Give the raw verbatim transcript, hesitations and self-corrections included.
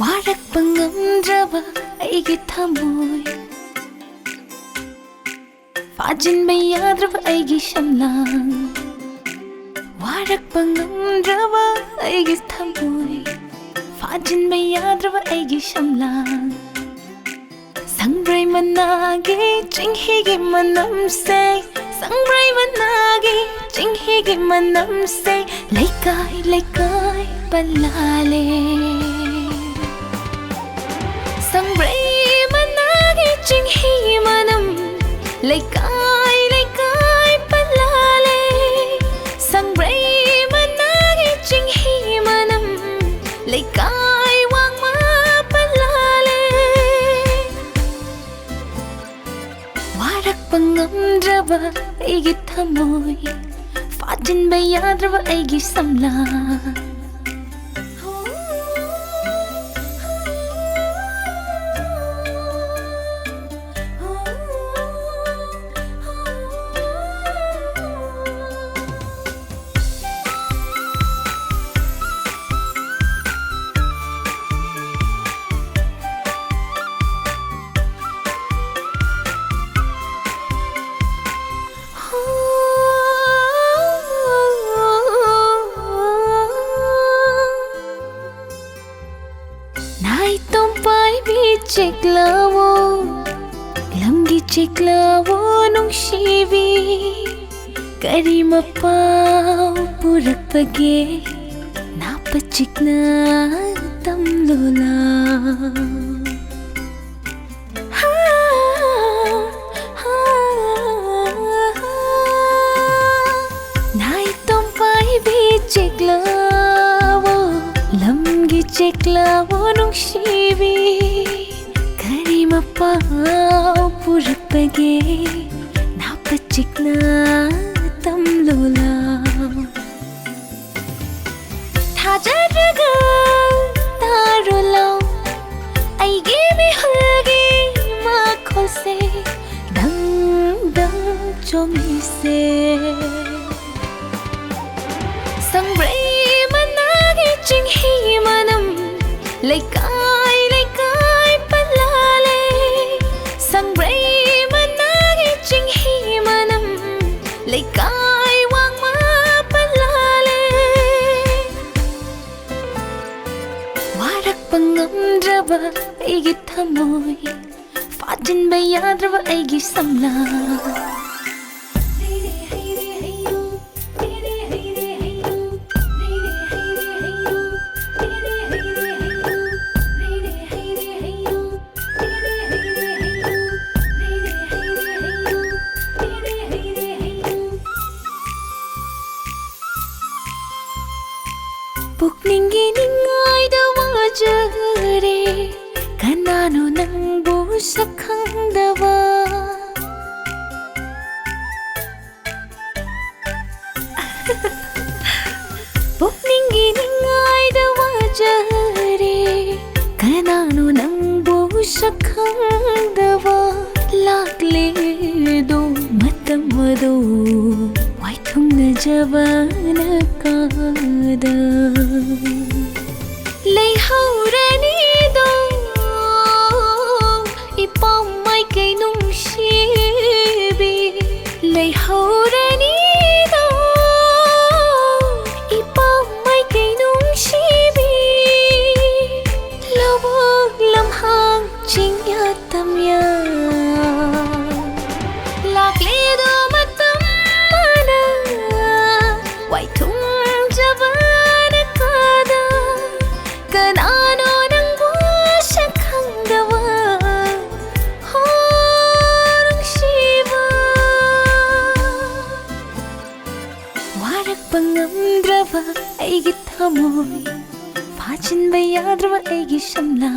ꯋꯥꯔꯛꯄ ꯉꯝꯗ꯭ꯔꯕ ꯑꯩꯒꯤ ꯊꯃꯣꯏ, ꯐꯥꯖꯤꯟꯕ ꯌꯥꯗ꯭ꯔꯕ ꯑꯩꯒꯤ ꯁꯝꯂꯥꯡ, ꯋꯥꯔꯛꯄ ꯉꯝꯗ꯭ꯔꯕ ꯑꯩꯒꯤ ꯊꯃꯣꯏ, ꯐꯥꯖꯤꯟꯕ ꯌꯥꯗ꯭ꯔꯕ ꯑꯩꯒꯤ ꯁꯝꯂꯥꯡ꯫ ꯁꯪꯕ꯭ꯔꯩ ꯃꯅꯥꯒꯤ ꯆꯤꯡꯍꯤꯒꯤ ꯃꯅꯝꯁꯦ, ꯁꯪꯕ꯭ꯔꯩ ꯃꯅꯥꯒꯤ ꯆꯤꯡꯍꯤꯒꯤ ꯃꯅꯝꯁꯦ ꯂꯩꯀꯥꯏ ꯂꯩꯀꯥꯏ ꯄꯜꯂꯥꯂꯦ꯫ ꯁꯪꯕ꯭ꯔꯩ ꯃꯅꯥꯒꯤ ꯆꯤꯡꯍꯤ ꯃꯅꯝ ꯂꯩꯀꯥꯏ ꯂꯩꯀꯥꯏ ꯄꯜꯂꯥꯂꯦ꯫ ꯁꯪꯕ꯭ꯔꯩ ꯃꯅꯥꯒꯤ ꯆꯤꯡꯍꯤ ꯃꯅꯝ ꯂꯩꯀꯥꯏ ꯋꯥꯡꯃ ꯄꯜꯂꯥꯂꯦ꯫ ꯋꯥꯔꯛꯄ ꯉꯝꯗ꯭ꯔꯕ ꯑꯩꯒꯤ ꯊꯃꯣꯏ, ꯐꯥꯖꯤꯟꯕ ꯌꯥꯗ꯭ꯔꯕ ꯑꯩꯒꯤ ꯁꯝꯂꯥꯡ꯫ ꯅꯥꯏꯇꯣꯝ ꯄꯥꯏꯕꯤ ꯆꯦꯛꯂꯥꯋꯣ, ꯂꯝꯒꯤ ꯆꯦꯛꯂꯥꯋꯣ ꯅꯨꯡꯁꯤꯕꯤ, ꯀꯔꯤ ꯃꯄꯥꯎ ꯄꯨꯔꯛꯄꯒꯦ? ꯅꯥꯄ ꯆꯤꯛꯅ ꯇꯝꯂꯣꯂꯥ꯫ ꯅꯥꯏꯇꯣꯝ ꯄꯥꯏꯕꯤ ꯆꯦꯛꯂꯥꯋꯣ, ꯂꯝꯒꯤ ꯆꯦꯛꯂꯥꯋꯣ ꯅꯨꯡꯁꯤꯕꯤ, ꯀꯔꯤ ꯃꯄꯥꯎ ꯄꯨꯔꯛꯄꯒꯦ? ꯅꯥꯄ ꯆꯤꯛꯅ ꯇꯝꯂꯣꯂꯥ꯫ ꯊꯥꯖꯗ꯭ꯔꯒ ꯇꯥꯔꯨꯂꯥꯎ, ꯑꯩꯒꯤ ꯃꯤꯍꯨꯜꯒꯤ ꯃꯈꯣꯜꯁꯦ ꯗꯪ ꯗꯪ ꯆꯣꯡꯂꯤꯁꯦ꯫ ꯁꯪꯕ꯭ꯔꯩ ꯃꯅꯥꯒꯤ ꯆꯤꯡꯍꯤ ꯃꯅꯝ ꯂꯩꯀꯥꯏ ꯂꯩꯀꯥꯏ ꯄꯜꯂꯥꯂꯦ, ꯁꯪꯕ꯭ꯔꯩ ꯃꯅꯥꯒꯤ ꯆꯤꯡꯍꯤ ꯃꯅꯝ, ꯂꯩꯀꯥꯏ ꯋꯥꯡꯃ ꯄꯜꯂꯥꯂꯦ꯫ ꯋꯥꯔꯛꯄ ꯉꯝꯗ꯭ꯔꯕ ꯑꯩꯒꯤ ꯊꯃꯣꯏ, ꯐꯥꯖꯤꯟꯕ ꯌꯥꯗ꯭ꯔꯕ ꯑꯩꯒꯤ ꯁꯝꯂꯥ꯫ ꯄꯨꯛꯅꯤꯡꯒꯤ ꯅꯤꯡꯉꯥꯏꯗ ꯋꯥꯖꯔꯦ, ꯀꯅꯥꯅꯣ ꯅꯪꯕꯨ ꯁꯛ ꯈꯪꯗꯕ? ꯄꯨꯛꯅꯤꯡꯒꯤ ꯅꯤꯡꯉꯥꯏꯗ ꯋꯥꯖꯔꯦ, ꯀꯅꯥꯅꯣ ꯅꯪꯕꯨ ꯁꯛ ꯈꯪꯗꯕ? ꯂꯥꯛꯂꯦꯗꯣ ꯃꯇꯝ ꯑꯗꯣ, ꯋꯥꯏꯊꯨꯡꯅꯖꯕꯅ ꯀꯥꯗ꯫ ꯂꯩꯍꯧꯔꯅꯤꯗꯣ ꯏꯄꯥꯎ ꯃꯥꯏꯀꯩ ꯅꯨꯡꯁꯤꯕꯤ, ꯂꯩꯍꯧꯔꯅꯤꯗꯣ ꯏꯄꯥꯎ ꯃꯥꯏꯀꯩ ꯅꯨꯡꯁꯤꯕꯤ꯫ ꯂꯧꯕꯨꯛ ꯂꯝꯍꯥꯡ ꯆꯤꯡꯌꯥ ꯇꯝꯌꯥ, ꯂꯥꯛꯂꯦꯗꯣ ꯃꯇꯝ ꯑꯃꯅ, ꯋꯥꯏꯊꯨꯡꯖꯕꯅ ꯀꯥꯗ꯫ ꯀꯅꯥꯅꯣ ꯅꯪꯕꯨ ꯁꯛ ꯈꯪꯗꯕ? ꯍꯣ ꯅꯨꯡꯁꯤꯕ, ꯋꯥꯔꯛꯄ ꯉꯝꯗ꯭ꯔꯕ ꯑꯩꯒꯤ ꯊꯃꯣꯏ, ꯐꯥꯖꯤꯟꯕ ꯌꯥꯗ꯭ꯔꯕ ꯑꯩꯒꯤ ꯁꯝꯂꯥ꯫